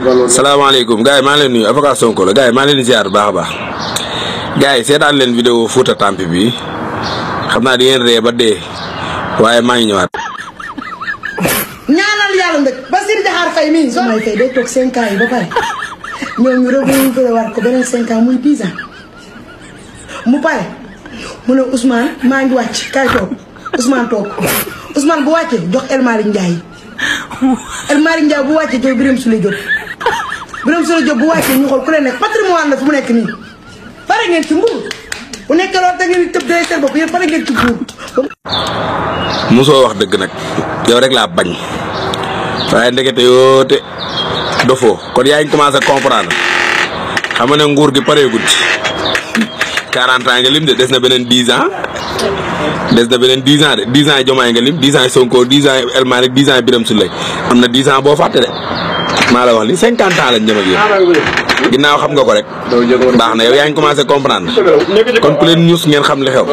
salaamaaleykum gars yi maa ngi leen nuyu avocat Sonko la gars yi maa ngi leen di ziar bu baax a baax gars yi seetaan leen vidéo Fouta Tampi bi xam naa di ngeen ree ba dee waaye maa ngi ñëwaat. ñaanal yàlla ndëkk Bassirou Diakhar Faye mii soo may fay day toog 5 ans yi ba pare ñoom ñu rëbb war ko beneen 5 ans muy 10 ans mu pare mu ne Ousmane maa ngi wàcc kay toog Ousmane toog Ousmane bu wàccee jox El Malick Ndiaye El Malick Ndiaye bu wàccee jox Birame Souleye Diop Birame Souleye Diop bu wàccee ñu xool ku leen nekk patrimoine la fu mu nekk nii pare ngeen ci mbuur bu nekk loolu da ngeen di tëb day seen bopp yéen pare ngeen ci mbuur. Musoo wax dëgg nag yow rek laa bañ waaye ndekete yoo te dofoo kon yaa ngi commencé comprendre xam nga ne nguur gi pareegul ci 40 ans nga lim de des na beneen 10 ans des na beneen 10 ans de 10 ans yi Diomaye nga lim 10 ans yi Sonko 10 ans yi El Malick 10 ans yi Birame Souleye am na 10 ans boo fàtte de maa la wax li 50 ans lañ jëm ak yéen ginnaaw xam nga ko rek baax na yow yaa ngi commencé comprendre kon ku leen ñuus ngeen xam li xew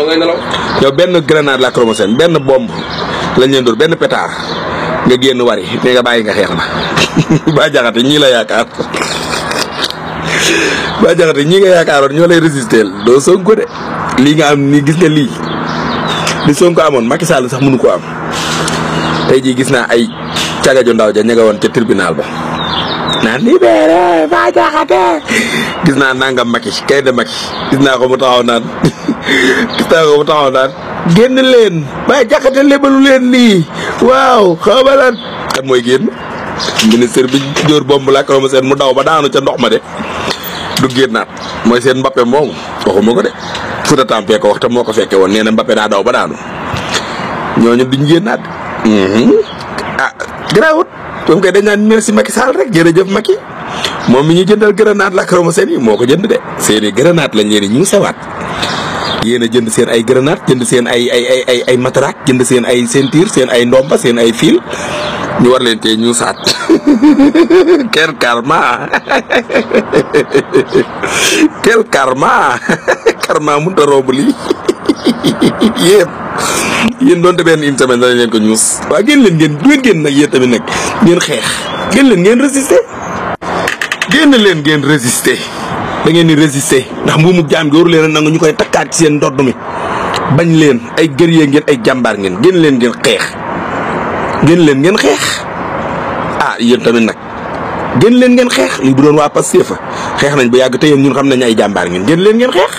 yow benn grenade lacrymogène benn bombe lañ leen dóor benn pétard nga génn wari ne nga bàyyi nga xeex na ba jaxate ñii la yaakaar ba jaxate ñii nga yaakaaroon ñoo lay résister doo Sonko de lii nga am nii gis nga lii li Sonko amoon Macky Sall sax mënu ko am tey jii gis naa ay cagaju ndaw ja ña nga woon ca tribunal ba naan libéré ba jaxate gis naa nangam Macky kay de Macky gis naa ko mu taxaw naan génn leen ba jaxate lebalu leen lii waaw xabalan kan mooy génn ministre bi jóor bomb lacrymogène mu daw ba daanu ca ndox ma de du génnaat mooy seen Mbappé moomu waxuma ko de Fouta Tampi ko wax te moo ko fekke woon nee na Mbappé daa daw ba daanu ñooñu duñ génnaat ah garaawut moom kay dañ naan merci Macky Sall rek jërëjëf Macky moom mi ñu jëndal grenade lacrymogène yi moo ko jënd de seeni grenade lañ leen ñu sewaat yéen a jënd seen ay grenade jënd seen ay matraque jënd seen ay ceinture seen ay ndomba seen ay fil ñu war leen tee ñu saat quel karma quel karma karma mënut a romb lii yéen doonte benn une semaine danañ leen ko ñuus waaw génn leen ngeen du ngeen génn nag yéen tamit nag ngeen xeex génn leen ngeen résister génn leen ngeen résister da ngeen di résister ndax mbuumu jaam gi waru leen a nangu ñu koy takkaat ci seen ndodd mi bañ leen ay guerrier ngeen ay jàmbaar ngeen génn leen ngeen xeex génn leen ngeen xeex ah yéen tamit nag génn leen ngeen xeex lii bu doon waa Pastef fa xeex nañ ba yàgg te yéen ñun xam nañ ay jàmbaar ngeen génn leen ngeen xeex